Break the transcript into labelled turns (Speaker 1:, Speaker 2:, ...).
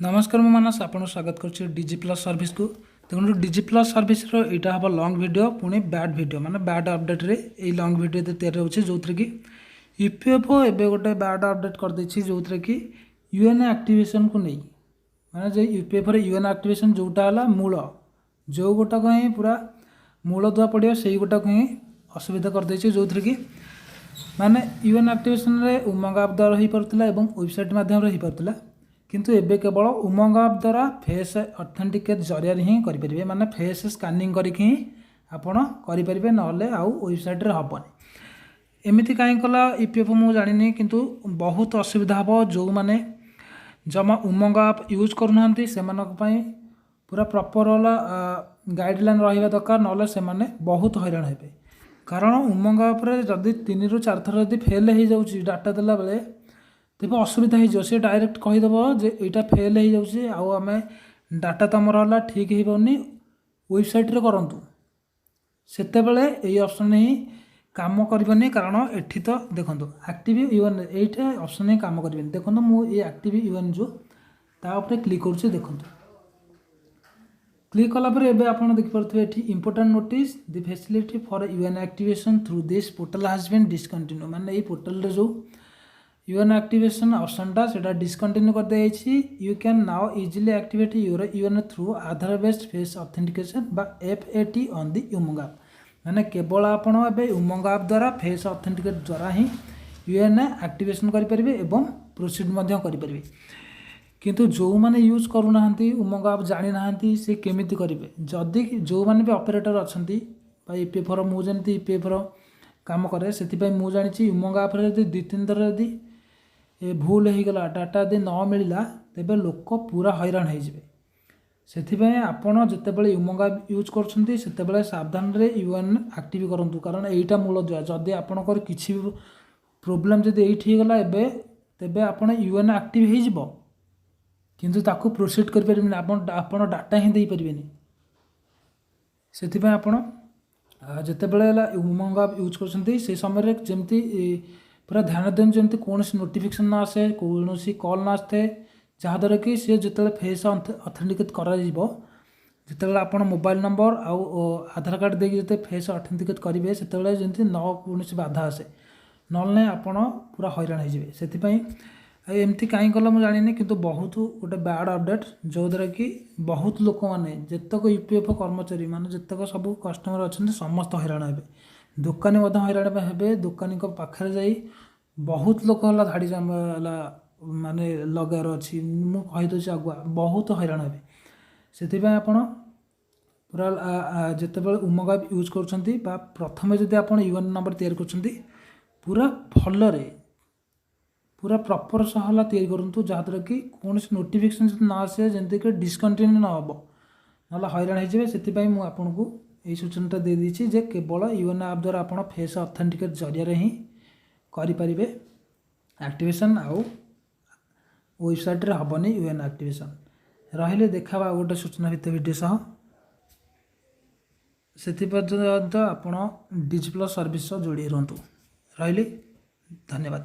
Speaker 1: ନମସ୍କାର, ମୁଁ ମାନସ, ଆପଣଙ୍କୁ ସ୍ୱାଗତ କରୁଛି ଡିଜି ପ୍ଲସ୍ ସର୍ଭିସକୁ। ଦେଖନ୍ତୁ, ଡିଜି ପ୍ଲସ୍ ସର୍ଭିସର ଏଇଟା ହେବ ଲଙ୍ଗ୍ ଭିଡ଼ିଓ, ପୁଣି ବ୍ୟାଡ୍ ଭିଡ଼ିଓ, ମାନେ ବ୍ୟାଡ୍ ଅପଡ଼େଟ୍ରେ ଏଇ ଲଙ୍ଗ୍ ଭିଡ଼ିଓ ତିଆରି ହେଉଛି, ଯେଉଁଥିରେ କି ଇପିଏଫ୍ଓ ଏବେ ଗୋଟେ ବ୍ୟାଡ୍ ଅପଡ଼େଟ୍ କରିଦେଇଛି, ଯେଉଁଥିରେ କି ୟୁଏଏନ୍ ଆକ୍ଟିଭେସନ୍କୁ ନେଇ, ମାନେ ଯେ ୟୁପିଏଫ୍ରେ ୟୁଏଏନ୍ ଆକ୍ଟିଭେସନ୍ ଯେଉଁଟା ହେଲା ମୂଳ, ଯେଉଁ ଗୋଟାକ ହିଁ ପୁରା ମୂଳ ଦୁଆ ପଡ଼ିବ, ସେଇ ଗୋଟାକୁ ହିଁ ଅସୁବିଧା କରିଦେଇଛି। ଯେଉଁଥିରେ କି ମାନେ ୟୁଏଏନ୍ ଆକ୍ଟିଭେସନ୍ରେ ଉମଙ୍ଗ ଆପ୍ ଦ୍ୱାରା ହୋଇପାରୁଥିଲା ଏବଂ ୱେବସାଇଟ୍ ମାଧ୍ୟମରେ ହୋଇପାରୁଥିଲା, କିନ୍ତୁ ଏବେ କେବଳ ଉମଙ୍ଗ ଆପ୍ ଦ୍ୱାରା ଫେସ୍ ଅଥେଣ୍ଟିକେଟ୍ ଜରିଆରେ ହିଁ କରିପାରିବେ। ମାନେ ଫେସ୍ ସ୍କାନିଂ କରିକି ହିଁ ଆପଣ କରିପାରିବେ, ନହେଲେ ଆଉ ୱେବସାଇଟ୍ରେ ହେବନି। ଏମିତି କାହିଁ କଲା ଇପିଏଫ୍ ମୁଁ ଜାଣିନି, କିନ୍ତୁ ବହୁତ ଅସୁବିଧା ହେବ। ଯେଉଁମାନେ ଜମା ଉମଙ୍ଗ ଆପ୍ ୟୁଜ୍ କରୁନାହାନ୍ତି, ସେମାନଙ୍କ ପାଇଁ ପୁରା ପ୍ରପର୍ ହେଲା ଗାଇଡ଼ଲାଇନ୍ ରହିବା ଦରକାର, ନହେଲେ ସେମାନେ ବହୁତ ହଇରାଣ ହେବେ। କାରଣ ଉମଙ୍ଗ ଆପ୍ରେ ଯଦି ତିନିରୁ ଚାରି ଥର ଯଦି ଫେଲ୍ ହେଇଯାଉଛି ଡାଟା ଦେଲାବେଳେ, ତେବେ ଅସୁବିଧା ହେଇଯିବ। ସେ ଡାଇରେକ୍ଟ କହିଦେବ ଯେ ଏଇଟା ଫେଲ୍ ହେଇଯାଉଛି ଆଉ ଆମେ ଡାଟା ତୁମର ହେଲା ଠିକ୍ ହେଇପାରୁନି, ୱେବସାଇଟ୍ରେ କରନ୍ତୁ। ସେତେବେଳେ ଏଇ ଅପସନ୍ ହିଁ କାମ କରିବନି। କାରଣ ଏଠି ତ ଦେଖନ୍ତୁ, ଆକ୍ଟିଭ୍ ୟୁଏଏନ୍ ଏଇଟା ଅପସନ୍ ହିଁ କାମ କରିବନି। ଦେଖନ୍ତୁ, ମୁଁ ଏଇ ଆକ୍ଟିଭ୍ ୟୁଏଏନ୍ ଯେଉଁ ତା ଉପରେ କ୍ଲିକ୍ କରୁଛି। ଦେଖନ୍ତୁ, କ୍ଲିକ୍ କଲା ପରେ ଏବେ ଆପଣ ଦେଖିପାରୁଥିବେ ଏଠି "Important notice: the facility for UAN activation through this portal has been discontinue." ମାନେ ଏଇ ପୋର୍ଟାଲରେ ଯେଉଁ ୟୁଏଏନ୍ ଆକ୍ଟିଭେସନ୍ ଅପସନ୍ଟା, ସେଇଟା ଡିସକଣ୍ଟିନ୍ୟୁ କରିଦିଆଯାଇଛି। "You can now easily activate your UAN through Aadhaar based face authentication ବା FAT on the Umang app." ମାନେ କେବଳ ଆପଣ ଏବେ ଉମଙ୍ଗ ଆପ୍ ଦ୍ୱାରା ଫେସ୍ ଅଥେଣ୍ଟିକେଟ୍ ଦ୍ୱାରା ହିଁ ୟୁଏଏନ୍ ଆକ୍ଟିଭେସନ୍ କରିପାରିବେ ଏବଂ ପ୍ରୋସିଡ୍ ମଧ୍ୟ କରିପାରିବେ। କିନ୍ତୁ ଯେଉଁମାନେ ୟୁଜ୍ କରୁନାହାନ୍ତି, ଉମଙ୍ଗ ଆପ୍ ଜାଣିନାହାନ୍ତି, ସେ କେମିତି କରିବେ? ଯଦି ଯେଉଁମାନେ ବି ଅପରେଟର୍ ଅଛନ୍ତି ବା ଇପିଏଫ୍ର, ମୁଁ ଯେମିତି ଇପିଏଫ୍ର କାମ କରେ, ସେଥିପାଇଁ ମୁଁ ଜାଣିଛି, ଉମଙ୍ଗ ଆପ୍ରେ ଯଦି ଦୁଇ ତିନି ଥର ଯଦି ଏ ଭୁଲ ହେଇଗଲା, ଡାଟା ଯଦି ନ ମିଳିଲା, ତେବେ ଲୋକ ପୁରା ହଇରାଣ ହେଇଯିବେ। ସେଥିପାଇଁ ଆପଣ ଯେତେବେଳେ ଉମଙ୍ଗ ଆପ୍ ୟୁଜ୍ କରୁଛନ୍ତି, ସେତେବେଳେ ସାବଧାନରେ ୟୁଏଏନ୍ ଆକ୍ଟିଭ୍ କରନ୍ତୁ, କାରଣ ଏଇଟା ମୂଳ ଦୁଆ। ଯଦି ଆପଣଙ୍କର କିଛି ବି ପ୍ରୋବ୍ଲେମ୍ ଯଦି ଏଇଠି ହେଇଗଲା ଏବେ, ତେବେ ଆପଣ ୟୁଏଏନ୍ ଆକ୍ଟିଭ୍ ହେଇଯିବ, କିନ୍ତୁ ତାକୁ ପ୍ରୋସିଡ଼୍ କରିପାରିବେନି ଆପଣ, ଆପଣ ଡାଟା ହିଁ ଦେଇପାରିବେନି। ସେଥିପାଇଁ ଆପଣ ଯେତେବେଳେ ହେଲା ଉମଙ୍ଗ ଆପ୍ ୟୁଜ୍ କରୁଛନ୍ତି, ସେ ସମୟରେ ଯେମିତି ପୁରା ଧ୍ୟାନ ଦିଅନ୍ତୁ, ଯେମିତି କୌଣସି ନୋଟିଫିକେସନ୍ ନ ଆସେ, କୌଣସି କଲ୍ ନ ଆସିଥାଏ, ଯାହାଦ୍ୱାରା କି ସିଏ ଯେତେବେଳେ ଫେସ୍ ଅଥେଣ୍ଟିକେଟ୍ କରାଯିବ, ଯେତେବେଳେ ଆପଣ ମୋବାଇଲ୍ ନମ୍ବର ଆଉ ଆଧାର କାର୍ଡ଼ ଦେଇକି ଯେତେବେଳେ ଫେସ୍ ଅଥେଣ୍ଟିକେଟ୍ କରିବେ, ସେତେବେଳେ ଯେମିତି ନ କୌଣସି ବାଧା ଆସେ। ନହେଲେ ନାହିଁ, ଆପଣ ପୁରା ହଇରାଣ ହେଇଯିବେ। ସେଥିପାଇଁ ଆଉ ଏମିତି କାହିଁ କଲା ମୁଁ ଜାଣିନି, କିନ୍ତୁ ବହୁତ ଗୋଟେ ବ୍ୟାଡ଼୍ ଅପଡ଼େଟ୍, ଯେଉଁଦ୍ୱାରା କି ବହୁତ ଲୋକମାନେ, ଯେତେକ ଇପିଏଫ୍ କର୍ମଚାରୀ ମାନେ ଯେତେକ ସବୁ କଷ୍ଟମର୍ ଅଛନ୍ତି, ସମସ୍ତେ ହଇରାଣ ହେବେ। ଦୋକାନୀ ମଧ୍ୟ ହଇରାଣ ହେବେ। ଦୋକାନୀଙ୍କ ପାଖରେ ଯାଇ ବହୁତ ଲୋକ ହେଲା ଧାଡ଼ି ହେଲା ମାନେ ଲଗାଇବାର ଅଛି। ମୁଁ କହିଦେଉଛି ଆଗୁଆ, ବହୁତ ହଇରାଣ ହେବେ। ସେଥିପାଇଁ ଆପଣ ପୁରା ଯେତେବେଳେ ଉମଙ୍ଗ ଆପ୍ ୟୁଜ୍ କରୁଛନ୍ତି ବା ପ୍ରଥମେ ଯଦି ଆପଣ ୟୁଏଏନ୍ ନମ୍ବର ତିଆରି କରୁଛନ୍ତି, ପୁରା ଭଲରେ, ପୁରା ପ୍ରପର୍ ସହ ହେଲା ତିଆରି କରନ୍ତୁ, ଯାହାଦ୍ୱାରା କି କୌଣସି ନୋଟିଫିକେସନ୍ ଯଦି ନ ଆସେ, ଯେମିତିକି ଡିସକଣ୍ଟିନ୍ୟୁ ନ ହେବ, ନହେଲେ ହଇରାଣ ହେଇଯିବେ। ସେଥିପାଇଁ ମୁଁ ଆପଣଙ୍କୁ ଏଇ ସୂଚନାଟା ଦେଇଦେଇଛି ଯେ କେବଳ ୟୁଏଏନ୍ ଆପ୍ ଦ୍ୱାରା ଆପଣ ଫେସ୍ ଅଥେଣ୍ଟିକେଟ୍ ଜରିଆରେ ହିଁ କରିପାରିବେ ଆକ୍ଟିଭେସନ୍, ଆଉ ୱେବସାଇଟ୍ରେ ହେବନି ୟୁଏଏନ୍ ଆକ୍ଟିଭେସନ୍। ରହିଲେ, ଦେଖା ଆଉ ଗୋଟେ ସୂଚନା ଭିତ୍ତିକ ଭିଡ଼ିଓ ସହ। ସେଥିପର୍ଯ୍ୟନ୍ତ ଆପଣ ଡିଜି ପ୍ଲସ୍ ସର୍ଭିସ୍ ସହ ଯୋଡ଼ି ରୁହନ୍ତୁ। ରହିଲି, ଧନ୍ୟବାଦ।